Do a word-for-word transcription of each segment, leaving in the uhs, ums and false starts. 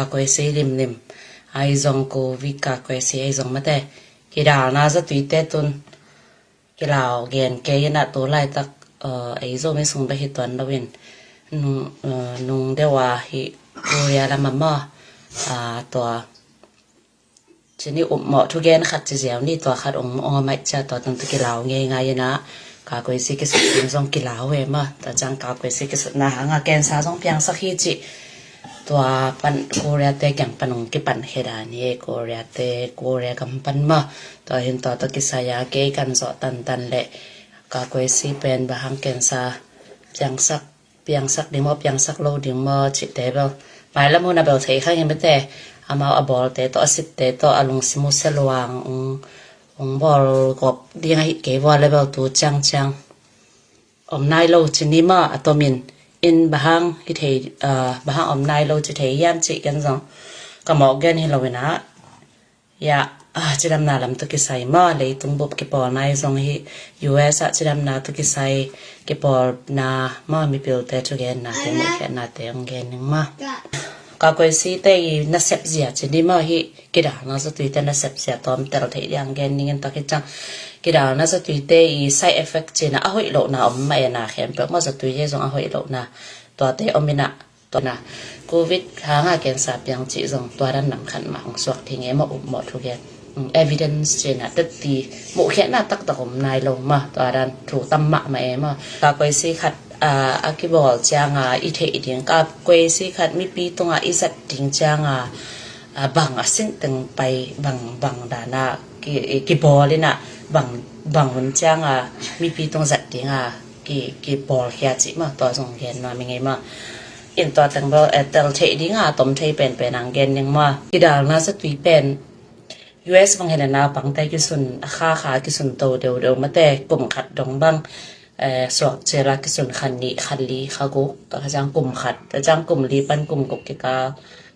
Kakoisi limlim ahi jong, Covid kakoisi ahi jong mate, kidalna jatui te tun kilau gen kei in a, tulai tak, eh, ei Zomi sung beh hi tuan louvin, nung, eh, nung deuva hi Korea lam a maw, ah, tua, chini upmo thugen khat chi jeh ni, tua khat ong, ong amai cha, tua tun tu kilau ngei ngai in a, kakoisi kisut ding jong kilau e maw, tua chang kakoisi kisutna hanga cancer jong piangsak hi chi. Tua pan Korea te kiang pan ong kipan khe dan hi, Korea te, Korea gam pan maw. Tua hin tua toh kisai a kei kan jo tantan le, kakoisi pen bahang cancer piangsak, piangsak ding maw, piangsak lou ding maw, chi te bel. Mailam hun a bel thei kha hi mate, amau abol te toh, asit te toh, alungsim u seluang, ong, ong bol gop ding ahi kei vua le bel tu chang chang. Om nai lou chi ni maw, atom in, in bahang hi thei, ah, bahang om nai lou chi thei hiam chi ken jong. Ka mo gen hi lou in a, ya, ah, chidamna lam toh kisai maw, leitung bup kipolna hi jong hi, U S a chidamna toh kisai kipolna maw, mipil te thugenna te, mukhenna te ong gen ning maw. Kakoisi te i nasep jia chi ni maw hi, kidalna jatui te nasep jia tom tel thei ding gen ning in, tua kichang kidalna jatui te i side effect china, ahoilouna om mai na, khempeuh maw, jatui jeh jong ahoilouna tua te om in a, tua na, Covid hanga cancer piang chi jong tua dan nam khat ma ong suak thei nge maw, upmo thugen, mm, evidence china, teti, mukhenna taktak om nai lou maw, tua dan thu tam mama e maw. Kakoisi khat, ah, akibol chang a i thei ding, kakoisi khat mipi tung a i jat ding chang a, ah, bang asin teng pai, bang, bang dan a ki, kibol in a, bang, bang hun chang a mipi tung jat ding a ki, kibol khia chi maw, tua jong gen nom i nge maw. In tua teng bel, eh, tel thei ding a, tom thei pen pen ong gen ning maw. Kidalna jatui pen, U S bang hi le naupang te kisun, akha kha kisun to deu deu mate, kum khat dong bang, eh, suak chel a kisun, kha ni, kha li, kha gup, tua kichang kum khat, tua chang kum li pan kum gup kikal,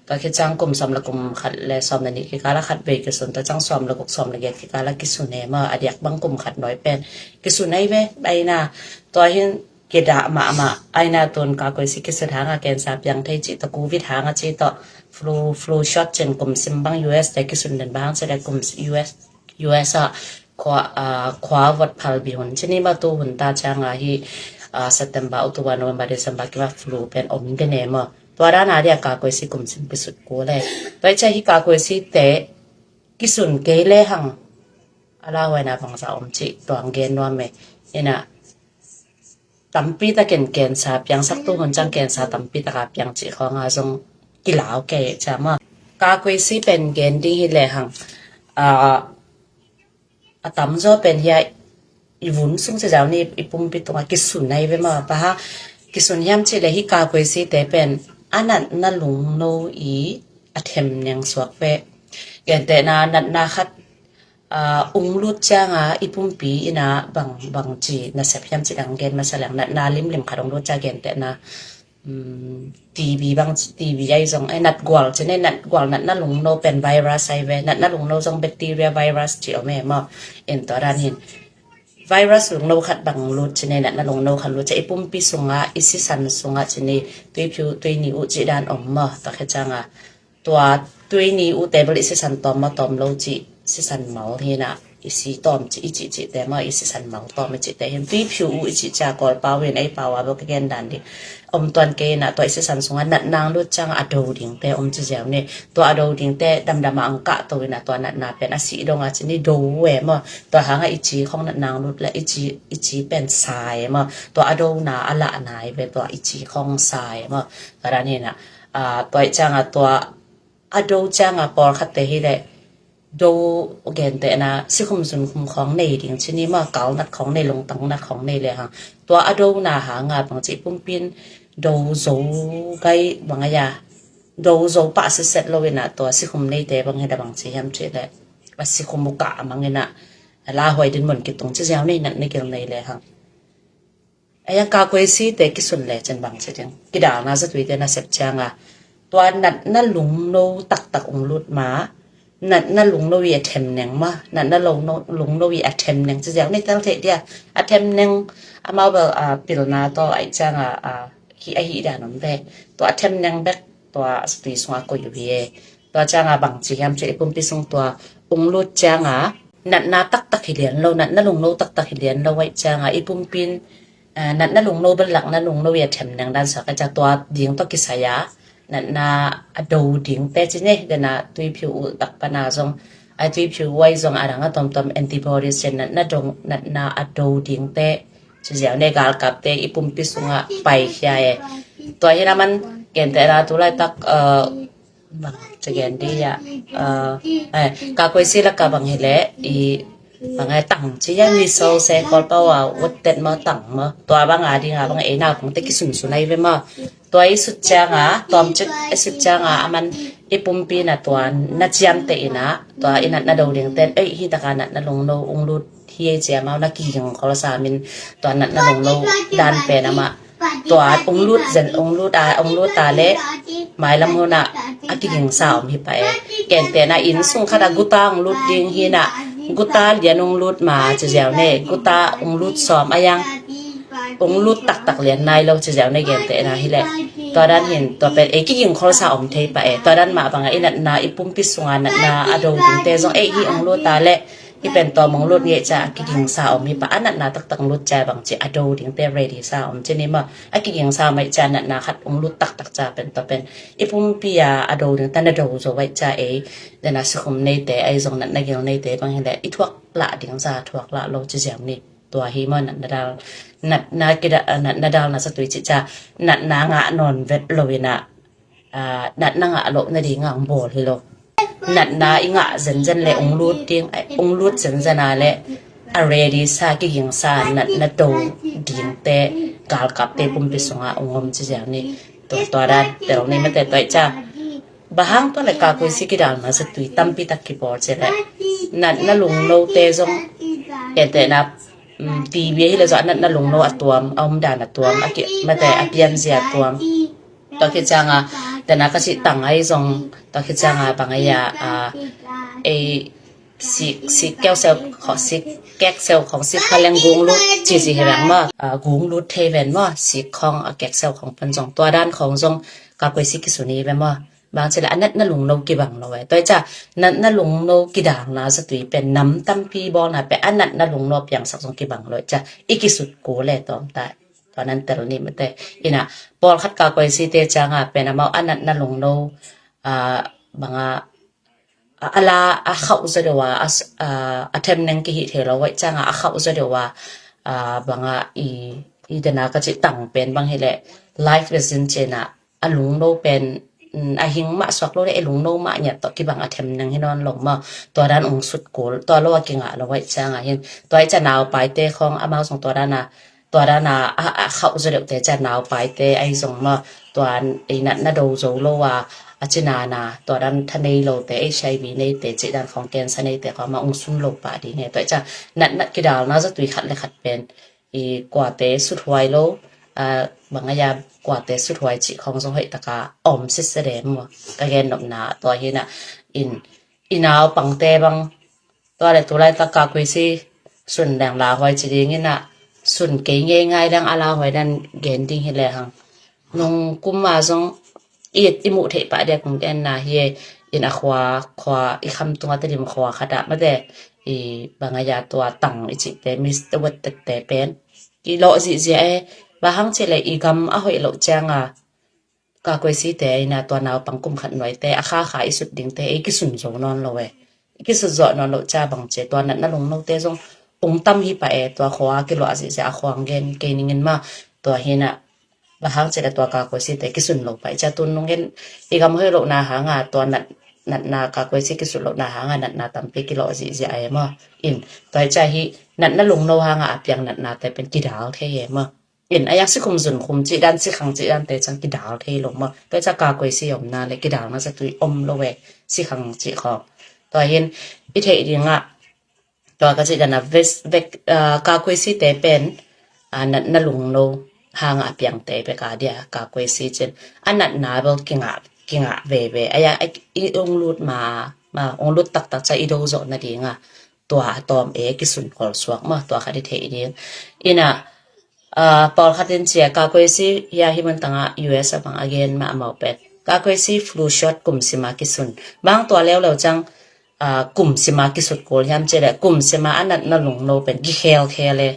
tua kichang kum som le kum khat le som le ni kikal a khat vei kisun, tua chang som le gup, som le get kikal a kisun e maw, adiak bang kum khat noi pen kisun ahi ve, ahi na, tua hin kidah mama, ahi na, tun kakoisi kisut hanga cancer piang thei chi toh, Covid hanga chi toh, flu, flu shot chin kum sim bang U S te kisun den bang chi le kum U S, U S a khua, ah, khua vot phal bi hun chi ni maw, tu hun ta chang a hi, ah, September, October, November, December kiva flu pen om den e maw. Tua dan a dia kakoisi kum sim kisut kul e. Tua i cha hi kakoisi te kisun kei le hang, ala huai na bang sa om chi, tua ong gen nom e. In a, tampi takin cancer piangsak, tu hun chang cancer tampi taka piang chi khong a jong kilau kei cha maw. Kakoisi pen gen ding hi le hang, ah, atam jo pen hi a, i vun sung chi jao ni, i pumpi tung a kisun ahi ve maw, paha, kisun hiam chi le hi kakoisi te pen, anatna lungno i athem neng suak ve. Gentehna, natna khat, ah, ong lut chang a, i pumpi in a bang, bang chi nasep hiam chi dang gen masa leng, natna limlim khat ong lut cha, gentehna, um, T B bang, T B ahi jong, eh, natgual chi ne, natgual, natna lungno pen virus ahi ve, natna lungno jong bacteria, virus chi om e maw, in tua dan hin. Virus lungno khat bang lut chi ne, natna lungno khat lut cha, i pumpi sung a, i sisan sung a chi ne, tuiphiu, tuini u chi dan om maw, tua kichang a, tua tuini u te bel i sisan tom maw tom lou chi, sisan mal hi na, i si tom chi, i chi chi te maw, i sisan mal tom i chi te hin, tuiphiu u i chi cha, kol pau hin, ei pau a bel ka gen dan di. Om tuan kei na, tua i sisan sung a natna lut chang a do ding te om chi jao ni. Tua a do ding te damdam a ong kah to in a, tua natna pen a si dong a chi ni do e maw. Tua hang a i chi khong natna lut le i chi, i chi pen sa e maw. Tua a do na a lah na i ve, tua i chi khong sa e maw. Tua dan hi na, ah, tua i chang a tua a do chang a por khat te hi le, do gentehna, sikhum zunkhum khong nei ding chi ni maw, kal nat khong nei, lungtang nat khong nei le hang. Tua a do na hang a bang chi pumpin do zo gai bang a ya. Do zo pa siset lou in a tua sikhum nei te bang hi da bang chi hiam chi le. A sikhum u kah mang in a. A la huai dinmun kitung chi jao nei nat nei gil nei le hang. Ahi a kakoisi te kisun le chen bang chi ding. Kidalna jatui te nasep chang a. Tua natna lungno taktak ong lut ma. Natna lungno i athem neng ma. Natna lungno, lungno i athem neng chi jao nei tel thei dia. Athem neng amau bel, ah, pilna to ahi chang a, ah, hi ahi dan om ve. Tua athem neng bek tua satui sunga koi u hi e. Tua changa bang chi hiam chu i pumpi sung tua ung lut changa natna taktak hi lian lo, natna lungno taktak hi lian lo ai changa i pumpin, eh, natna lungno bel lak na lungno ya them nang dan sa ka cha tua ding to kisaya, natna a do ding te chi ne, dena tuiphiu u tak pana zong, a tuiphiu u ai zong a rang a tom tom antibodies chen natna dong, natna a do ding te, chi ziau ne galkap te i pumpi sunga pai hia e. Tua hi naman kente na tu lai tak, eh, bang, chagen di ya, eh, eh, ka koi si la ka bang hi le, i, bang ai tang chi ya ni so se kol pa wa, wat tet ma tang ma. Tua bang a ding a bang e na kong te kisun sun ai ve ma. Tua i sut changa, tom chik i sut changa, aman i pumpi na tua na chiam te ina, tua i natna do ding ten, ei, hi taka natna lungno ung lut hi ei chia mau na kiging khol sa min, tua natna lungno dan pen ama, tua ung lut zen, ung lut a, ung lut ta le, mailam hona a kiging sa om hi pa e. Kente na in sung khat a guta ung lut ding hi na, guta lian ung lut ma chi ziau ne, guta ung lut som a yang, ung lut taktak lian nai lo chi ziau ne kente na hi le. Tua dan hin, tua pen ei kiging khol sa om thei pa e. Tua dan ma banga i natna, i pumpi sunga natna a do ding te zong ei hi ung lut ta le, i pen tua mong lut nge cha a kiging sa om hi pa, a natna taktak lut cha bang chi a do ding te ready sa om chi ni ma, a kiging sa mai cha natna khat ung lut taktak cha pen tua pen i pumpi a a do ding ta na do zo vai cha ei, dena sikhum nei te, ai zong natna gil nei te bang hi le, i thuak la ding za thuak la lo chi ziam ni. Tua hi ma natna dal, natna kida, natna dal na sa tui chi cha, natna nga non vet lo ina, ah, natna nga lo na ding ang bol hi lo. Natna i nga zen zen le ung lut ding, ung lut zen zen a le a ready sa kiging sa natna do ding te galkap te pumpi sunga ung om chi ziau ni. Tua, tua dan tel ni ma te tua cha. Bahang tua le ka koi si kidal na sa tui tampi tak kibol che le. Natna lungno te zong kente na, um, T V hi le zo natna lungno a tuam, a um dan a tuam, a ki, ma te a pian zia tuam. Tua ki changa, tena ka si tang ai zong, tua ki changa bang ai a, a, ei, si, si keu seu kho, si kek seu khong, si khaleng gung lut, chi si hi veng ma, a, gung lut thei ven ma, si khong, a kek seu khong pen zong, tua dan khong zong, ka koi si kisu ni ve ma, bang chi le a natna lungno kibang lo e. Tua cha, natna lungno kidang na sa tui pen nam tampi bol na pe, a natna lungno piang sak zong kibang lo cha, i kisut ko le tom ta. Tua nan tel ni ma te. Ina, pawl khat ka koi si te changa pen amau a natna lungno, a, banga, a, a la, a khauh zo deuh a, a s-, a, a them neng kihi thei lo, vai changa a khauh zo deuh a, a, banga i, i dena ka chi tang pen bang hi le, life lesson chena, a lungno pen, mm, a hing ma suak lo le, e lungno ma ngiat to kibang a them neng hi non lo ma, tua dan ung sut kul, tua lo a kinga lo, vai changa hin, tua i cha nau pai te khong, amau sung tua dan a, tua dan a, a, a khauh zo deuh te cha nau pai te, ai zong ma, tua i natna do zo lo a, a china na, tua dan tha nei lo te, H I V nei te, chi dan khong cancer nei te, khong ma ung sun lo pa ding e, tua i cha natna kidal na za tui khat le khat pen, i kua te sut huai lo, a, bang ai a kua te sut huai chi khong zong hoi taka om si se dem mo, ka gen nop na, tua hi na, in, i nau pang te bang, tua le tu lai tak ka koi si, sun dang la huai chi ding ina, sun kei ngei ngai dang a la huai dan gen ding hi le hang. Nung kum ma zong i, i mu thei pa dia kung gen na hi e, in a khua, khua, i kham tunga te dim khua khat a ma te, i bang ai a tua tang i chi te, Mister Wet te te pen. I lo zi zi e, ba hang chi le i gam a hoi lo chang a, ka koi si te ina tua nau pang kum khat noi te, a kha kha i sut ding te, i kisun zo non lo e. I kisut zo non lo cha bang che, tua natna lungno te zong ung tam hi pa e, tua khua kilo a zi zi a khua gen kei ning in ma, tua hi na, ba hang che le tua ka koi si te kisun lo pa i cha tun nung gen, i gam hoi lo na hanga, tua nat, natna ka koi si kisun lo na hanga, natna tampi kilo zi zi a e ma. In, tua i cha hi, natna lungno hanga a piang natna te pen kidal thei e ma. In, a yak sikhum zun khum chi dan, sikhang chi dan te chang kidal thei lo ma. Tua cha ka koi si om na le kidal na sa tui om lo e, sikhang chi khong. Tua hin, i thei ding a, tua ka chi dan a ves, vek, a, ka koi si te pen, a, natna lungno hanga a piang te pe ka dia, ka koi si chin. A natna bel kinga, kinga ve ve. A ya, a, i ung lut ma, ma, ung lut tak tak cha i do zo na ding a. Tua a tom e kisun kol suak ma, tua khat i thei ding. Ina, a, pawl khat in chia ka koi si, ya hi mun tanga U S a bang a gen ma a mau pet. Kakoisi flu shot kum sima kisun. Bang tua leo leo chang, ah, kum sima kisut kol hiam chele, kum sima anatna lungno pen kikhel khel e.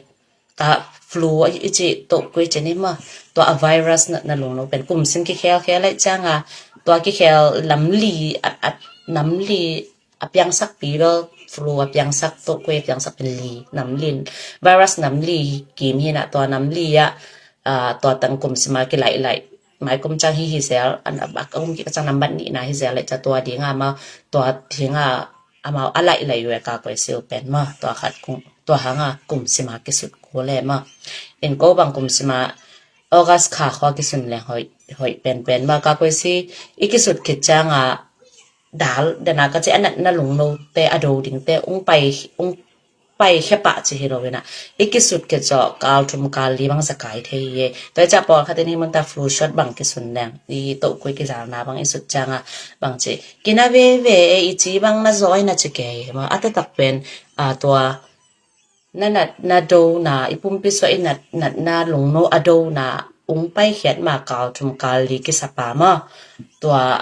Ka flu ichi to koi cheni ma, tua a virus natna lungno pen kum sim kikhel khel e changa, tua kikhel namli, at, at, namli apiangsak pi bel flu apiangsak to koi apiangsak pen li, namli, virus namli kim hina tua namli a, ah, tua tang kum sima kilai lai. Mai kum chang hi hi zel, an a bak a kum ki chang nambat ni na hi zel le cha tua dinga ma, tua dinga amau alai lai we Kakoisi u pen ma, tua khat kum, tua hanga kum sima kisut kol e ma. In ko bang kum sima August kha kho kisun le hoi, hoi pen pen ma Kakoisi i kisut kit changa dal, dana kachi anatna lungno te ado ding te, ung pai, ung pai khepa chi hi lo ina. I kisut ke cho kal thum kal li bang sakai thei ye. Toi cha por khatin hi mun ta flu shot bang kisun leng. I to koi kizal na bang i sut changa bang chi. Kina ve ve e i chi bang na zoi na chi ke. Ma ata tak pen, a, tua na nat na do na i pumpi so i nat, natna lungno ado na ung pai khiat ma kal thum kal li kisapa ma. Tua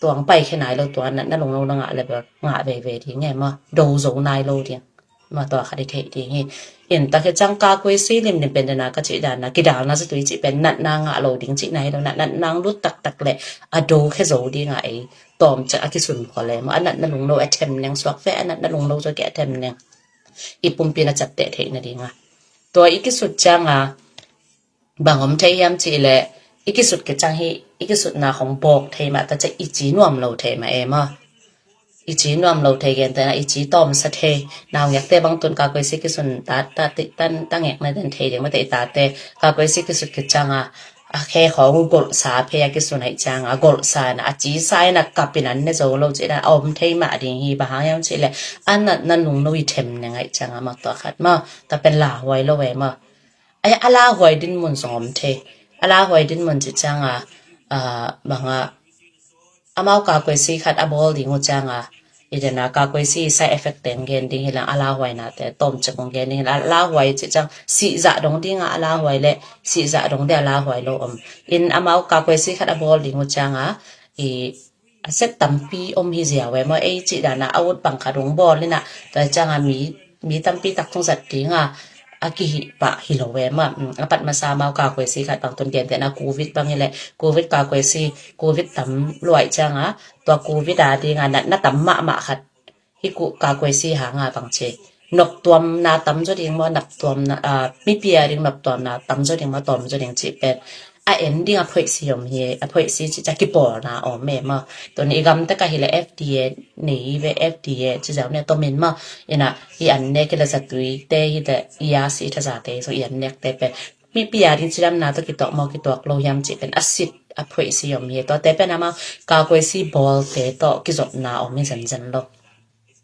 tuang pai khe nai lo tua natna lungno na nga le bel nga ve ve ding e ma. Do zo nai lo ding. Ma tua kha di thei ding hi. In ta khe chang Kakoisi lim lim pen dana kachi dana kidal na sa tui chi pen natna nga lo ding chi nai lo na natna lut tak tak le ado khe zo ding a ei. Tom cha a kisun kho le ma anatna lungno a them neng suak fe anatna lungno cho ke a them neng. I pumpi na chat te thei na ding a. Tua i kisut changa bang om thei hiam chi le i kisut ke chang hi i kisut na khong bok thei ma ta cha i chi nuam lo thei ma e ma. I chi nuam lo thei gen te na i chi tom sa thei. Nau ngek te bang tun Kakoisi kisun ta, ta, ti, tan, ta ngek na den thei ding ma te i ta te. Kakoisi kisut ke changa a khe khong gol sa phe a kisun ai changa gol sa na a chi sa na kapin an ne zo lo chi na om thei ma ding hi ba hang hiam chi le anatna lungno i them neng ai changa ma tua khat ma ta pen la huai lo e ma. Ai, ala huai din mun song om thei. Ala huai din mun chi changa, ah, banga, amau Kakoisi khat a bol ding u changa, i dena Kakoisi side effect teng gen ding hilang ala huai na te, tom chakong gen ding hilang ala huai chi chang, si za dong ding a ala huai le, si za dong de ala huai lo om. In amau Kakoisi khat a bol ding u changa, i, a set tampi om hi zia we mo ei chi dana a ut pang kha dong bol ina, ta changa mi, mi tampi tak thung zat ding a, a kihi pa hi lo we ma, mm, a pat masa mau Kakoisi khat bang tun gen te na covid bang ile, covid Kakoisi, covid tam luai changa, tua covid a ding a na, na tam ma ma khat, hi ku Kakoisi hanga bang che. Nop tuam na tam zo ding mo, nop tuam na, ah, mi pia ding nop tuam na tam zo ding mo, tom zo ding chi pen. A en ding a phoisi om hi, a phoisi chi cha kipol na om e ma. Tun i gam te ka hi le F D A nei ve F D A chi zau ne to min ma. Ina i an ne ki la za tui te hi te i a si tha za te so i an nek te pen. Mi pia ding chi lam na to kitok mo kitok lo hiam chi pen a sit a phoisi om hi to te pen ama Kakoisi bol te to kizop na om hi zan zan lo.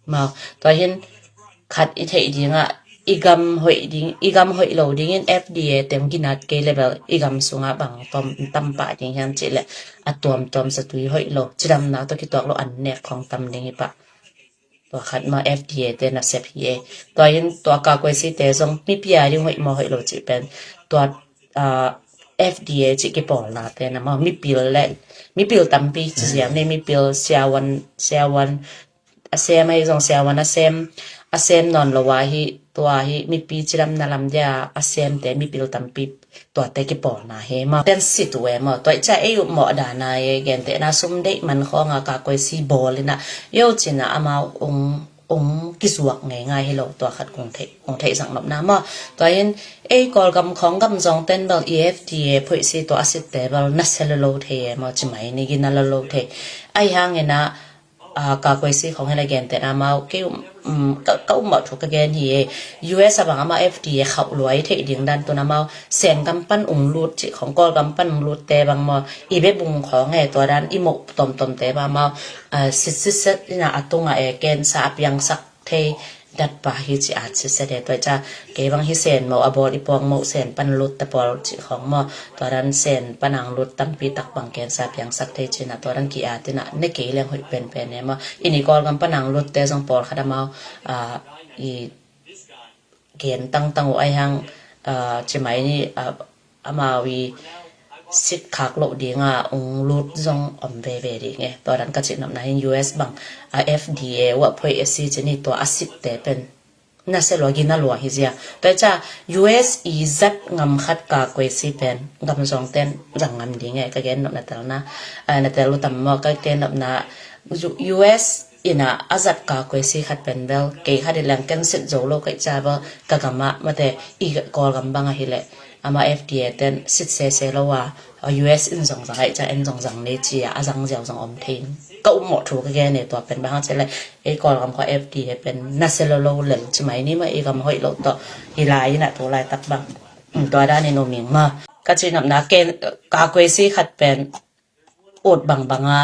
Ma, tua hin khat i thei ding a, i gam hoi ding, i gam hoi lo ding in F D A tem ginat kei le bel, i gam sunga bang tom tam pa ding hiam chi le, a tuam tuam sa tui hoi lo, chi dam na to kituak lo an nek khong tam ding i pa. Tua khat ma F D A te na sep hi e. Tua hin tua Kakoisi te zong mi pia ding hoi mo hoi lo chi pen. Tua, ah, F D A chi kipol na te na ma mi pil le, mi pil tampi chi ziam ne mi pil siawan, siawan, a sem ahi zong siawan a sem, a sem non lo a hi, tua hi mipi chilam na lam dia a sem te mipil tampi tua te kipol na hi ma. Ten si tu e ma, tua i cha ei u mo da na e gen te na sum dei man khong a Kakoisi bol ina. Yo china amau ung, ung kizuak ngei ngai hi lo tua khat kung thei, kung thei zang nop na ma. Tua in ei Kawlgam khong gam zong ten bel E F T A phoisi tua a sit te bel na se lo lo thei e ma chi mai ni gi na lo lo thei. Ai hang ina a, Kakoisi khong hila gen te na mau, kei, um, ka, ka um mau thu ka gen hi e. U S a bang ama F T A khau luai thei ding dan tu na mau, Sengam pan ung lut chi khong Kawlgam pan ung lut te bang mo, i be bung khong e tua dan i mo tom tom te ba mau, a, sit sit set ina a tunga e ken sa a piang sak thei dat pa hi chi a chi se de tua cha, kei bang hi sen mo a bol i pong mo sen pan lut ta pol chi khong mo, tua dan sen pan ang lut tampi tak bang ken sa piang sak thei chi na tua dan ki a ti na ne kei leng hoi pen pen ne mo. Ini Kawlgam pan ang lut te zong pol khat a mau, a, i gen tang tang u ai hang, a, chi mai ni, a, amau i sit khak lou dinga ung lut jong om veve ding e. Tua dan ka chih nopna hin U S bang a F D A uva phoi a si chini tua a sit te pen nase lou gina lou hi jia. Tua cha U S ijat ngam khat ka koi si pen gam jong ten jang ngam ding e ka gen nopna telna. A, na tel u tam mo ka gen nopna U S ina ajat ka koi si khat pen bel kei khat i leng ken sit jou lou kai cha ba ka gam a mate i Kol gam bang a hi le ama F D A ten sit se se lou a, a U S in jong jang ai cha en jong jang ne chi a, a jang jeo jong om thei. Ka um mo thu ka gen e tua pen bang a che le ei Kol gam kho F D A pen nase lou lou lel chi mai ni ma i gam hoi lou to hi lai ina tu lai tak bang. Um, tua dan in um ing ma. Ka chih nopna ken ka koi si khat pen ut bang bang a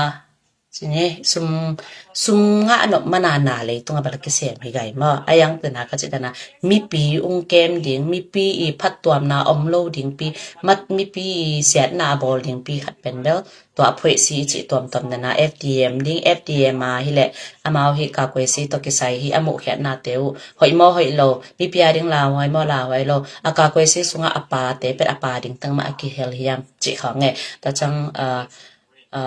Chini sum, sum nga anop mana na leitung a bala kisem hi gai mo. Ayang tena ka chih tena mipi ung kem ding, mipi i phattuamna om lou ding pi, mat mipi i siatna bol ding pi khat pen bel. Tua phoi si chih tuam tuam tena F D M ding, F D M a hi le amau hi ka koi si to kisai hi amu khiatna teu. Hoi mo hoi lou, mipi a ding la hoi mo la hoi lou. A ka koi si sunga apa te pet apa ding tang ma a kihel hiam chih kha nge. Ta chang, a, a,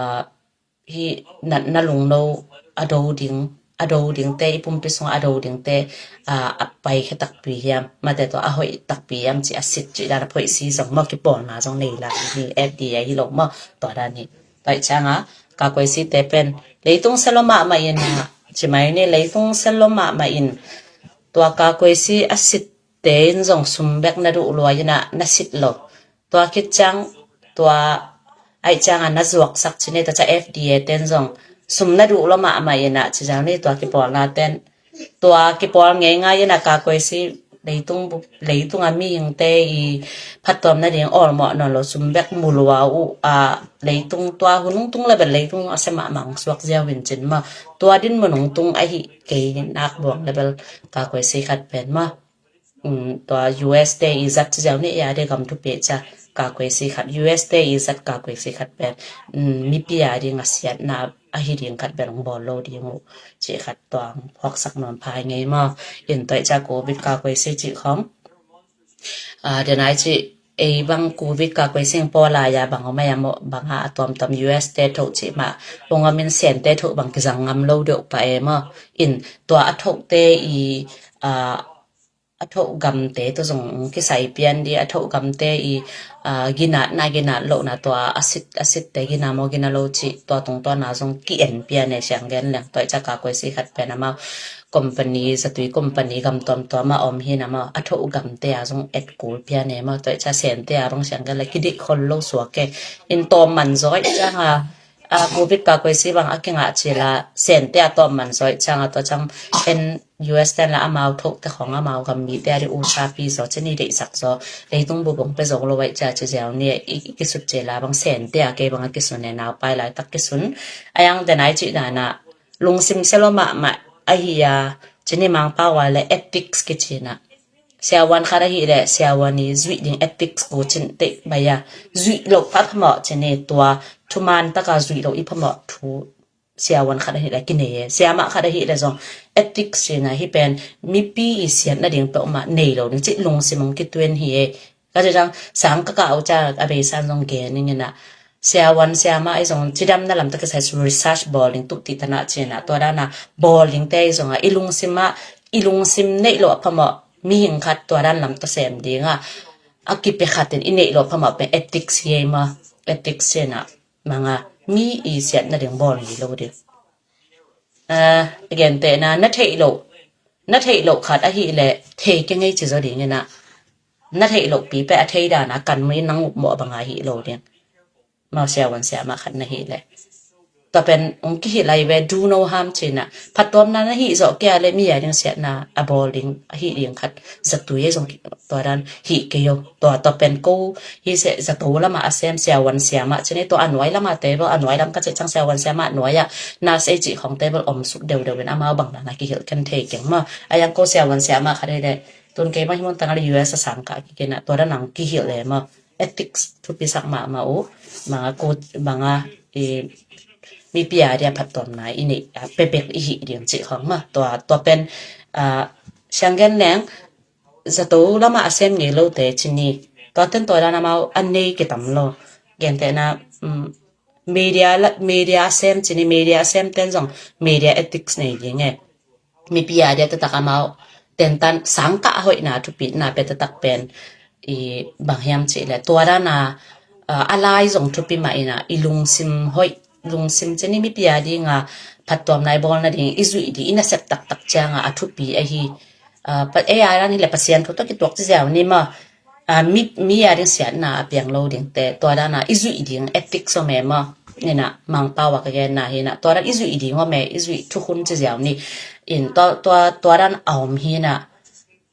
hi na, na lungno a do ding, a do ding te, i pumpi sunga a do ding te, a, a pai khe takpi hiam, mate to a hoi takpi hiam chi a sit chi dan a phoi si jong mo kipolna jong nei la hi F D A hi lou mo to dan hi. Toi changa, ka koi si te pen, leitung selo ma ma in a, chi mai ni leitung selo ma ma in, tua ka koi si a sit te in jong sum bek na du lua in a na sit lou. Tua kit chang, tua ai chang a na zuak sak chini ta cha F D A ten jong sum na du lou ma ma in a chi jang ni tua kipolna ten. Tua kipol ngei ngai in a ka koi si leitung bu, leitung a mi hing te i phattuamna ding ol mo non lou sum bek mu lua u a leitung tua hunung tung le bel leitung a se ma mang suak ziau vin chin ma. Tua din munung tung a hi kei nak buang le bel ka koi si khat pen ma. Um, tua U S te i zat chi jao ni ya de gam thu pe cha ka koi si khat, U S te i zat ka koi si khat pen, um, mipi a ding a siatna a hi ding khat pen bol lou ding u chi khat tuang hok sak nom phai ngei ma. In toi cha covid ka koi si chi khong. A, de nai chi ei bang covid ka koi sing po la ya bang o ma ya mo bang a tuam tuam U S te tho chi ma. Ong a min sen te tho bang ki jang ngam lou de pa e ma. In tua a tho te i, a, a tho gam te to jong kisai pian di a tho gam te i, a, ginatna, ginat louna tua a sit, a sit te gina mo gina lou chi tua tung tua na jong ki en pian e siang gen leng toi cha ka koi si khat pen a ma company, zatui company gam tuam tuam a om hi na ma a tho gam te a jong et kul pian e ma toi cha sen te a bang siang gen le ki di khol lou suak e in to man joi chang a, a, covid ka koi si bang a kinga chi la sen te a to man joi chang a to chang en U S ten la amau thok te khong amau gam mi te a di u sa pi zo chini dei sak zo. Leitung bu bong pe zo lo wai cha chi jao ni i, i kisut che la bang sen te a kei bang a kisun e nau pai lai tak kisun. Ayang de nai chi na na lungsim se lo ma ma a hi a chini mang pa wa le ethics ki chi na. Siawan khat a hi le siawan i zui ding ethics ko chin te ba ya. Zui lo pa pha mo chini tua thuman ta ka zui lo i pha mo thu siawan khat a hi le ki nei e, siama khat a hi le jong ethics chi na hi pen mipi i siatna ding pe ma nei lou ding chi lungsim ong ki tuen hi e. Ka chi jang sang ka ka u cha a be san jong gen ning ina. Siawan siama i jong chi dam na lam ta ka sai su research bol ding tu ti ta na chi na tua dan a bol ding te i jong a i lungsim a, i lungsim nei lou a pha mo mi hing khat tua dan lam ta sem ding a. A ki pe khat in i nei lou pha mo pe ethics hi e ma, ethics chi na. Manga mi i siatna ding bol ni lou ding. A, again te na na thei lou. Na thei lou khat a hi le thei ke ngei chi zo ding ina. Na thei lou pi pe a thei dan a kan mu in nang mo bang a hi lou ding. Ma siawan siama khat na hi le. Ta pen ong ki hi lai ve du no ham chi na. Phattuamna na hi zo ke a le mi a ding siatna a bol ding a hi ding khat. Zatui e jong ki tua dan hi ke yo. Tua, tua pen ko hi se zato lama a sem siawan siama chini tua a nuai lama table, a nuai lam ka che chang siawan siama nuai a na sei chi khong table om suk deu deu in amau bang na na ki hil ken thei keng ma. Ayang ko siawan siama khat le tun kei ma hi mon tang a le U S a sang ka ki ke na tua dan ang ki hil le ma. Ethics thupi sak ma ma u. Manga ko, manga, e, mipi a dia phattuamna i nei a pe pek i hi ding chi khong ma. Tua, tua pen, a, siang gen leng, zato lama a sem ngei lou te chini. Tua ten tua dan amau a nei ki tam lou. Gentehna, um, media la, media sem chini, media sem ten jong media ethics nei ding e. Mipi a dia tatak amau ten tan sangkah hoina thupina pe tatak pen i bang hiam chih le tua dan a, uh, alai jong thupi ma ina i lungsim hoi, lungsim chini mipi a dinga phattuamna i bolna ding i jui di ina sep taktak chianga a thupi ahi. Uh, pa, e a dan hi le Pasian thu to kituak chi jao ni ma. A, mi, mi a ding siatna a piang lo ding te, tua dan a i jui ding ethics om e ma, ina Mangpau a ka genna hi na, tua dan i jui ding om e, i jui thukhun chi jao ni, in tua, tua, tua dan a om hi na,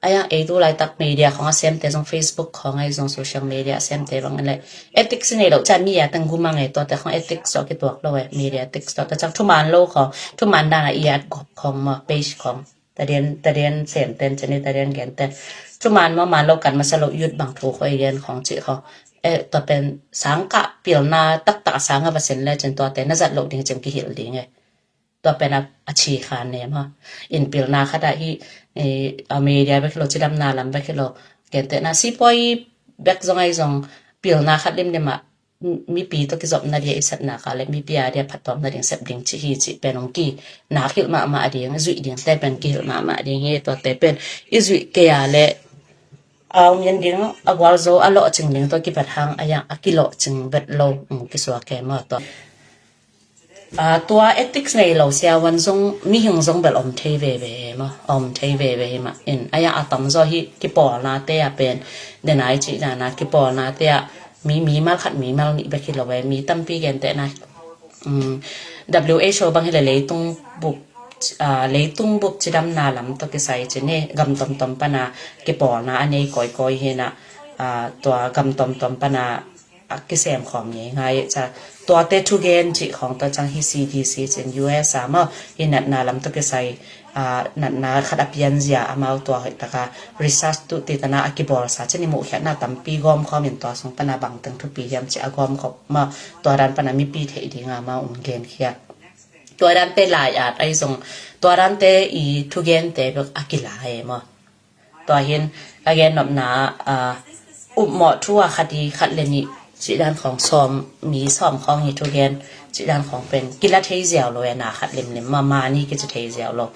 aya, ei tu lai tak media khong a sem te jong Facebook khong a jong social media sem te bang le, ethics nei lo cha mi a tang gumang e, tua te khong ethics so kituak lo e, media ethics tua te chang thuman lo khong, thuman dan a i at gop khong ma, page khong. Tadian, tadian sem ten, chani tadian gen ten. Chuman mo man lo kan masa lo youth bang thu khoi gen khong chi khong. E, to pen sangkah pilna taktak sanga va sen le chen to te na jat lo ding chem kihil ding e. To pen a, a chi khan ne ma. In pilna khat a hi, e, a media bek lo chidam na lam bek lo. Gen te na si poi bek jong ai jong pilna khat lim lim a mipi to kijopna dia i satna ka le mipi a dia phattuamna ding sep ding chi hi chi pen ong ki na kihil mama ding, jui ding te pen kihil mama ding hi to te pen i jui ke a le a ong yen ding a gwal zo a lo ching ding to kipat hang a yang a kilo ching bet lo ong kisua ke ma to. A, tua ethics nei lo sia wan jong mihing jong bel om thei ve ve ma, om thei ve ve ma. In, aya a tam zo hi kipolna te a pen, denai chi na na kipolna te a, mi, mi mal khat mi mal ni bek hi lo ve, mi tampi gen te na. Um, W H O bang hi le leitung bup, a, leitung bup chidam na lam to kisai chi ni, gam tom tom pana kipolna a nei koi koi hi na, a, tua gam tom tom pana a kisem khom ngei ngai cha. Tua te thugen chi khong ta chang hi C D C chin U S a ma hi natna lam to kisai, a, natna khat a pian zia amau tua hoi taka research tu ti tana a kibol sa chini mu khiatna tampi gom khom in tua sung pana bang tang thupi hiam chi a gom khom ma tua dan pana mipi thei ding a ma um gen khia. Tua dan te lai at ai zong tua dan te i thugen te bek a kila e ma. Tua hin, ka gen nopna, a, upmo thu a khat i khat le ni, chi dan khong som, mi som khong hi thugen, chi dan khong pen, kila thei ziau lo, e na khat lim lim, ma, ma ni kichi thei ziau lo.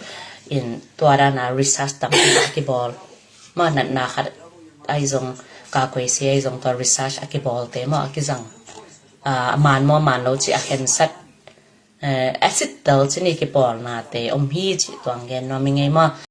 In, tua dan a research tam ki kibol. Ma natna khat, ai zong, ka koi se ai zong tua research a kibol te, ma a kizang. A, man mo, man lo chi a khen sat. Eh, acid tel chini kipolna te, om hi chi tuang gen no mi ngei ma.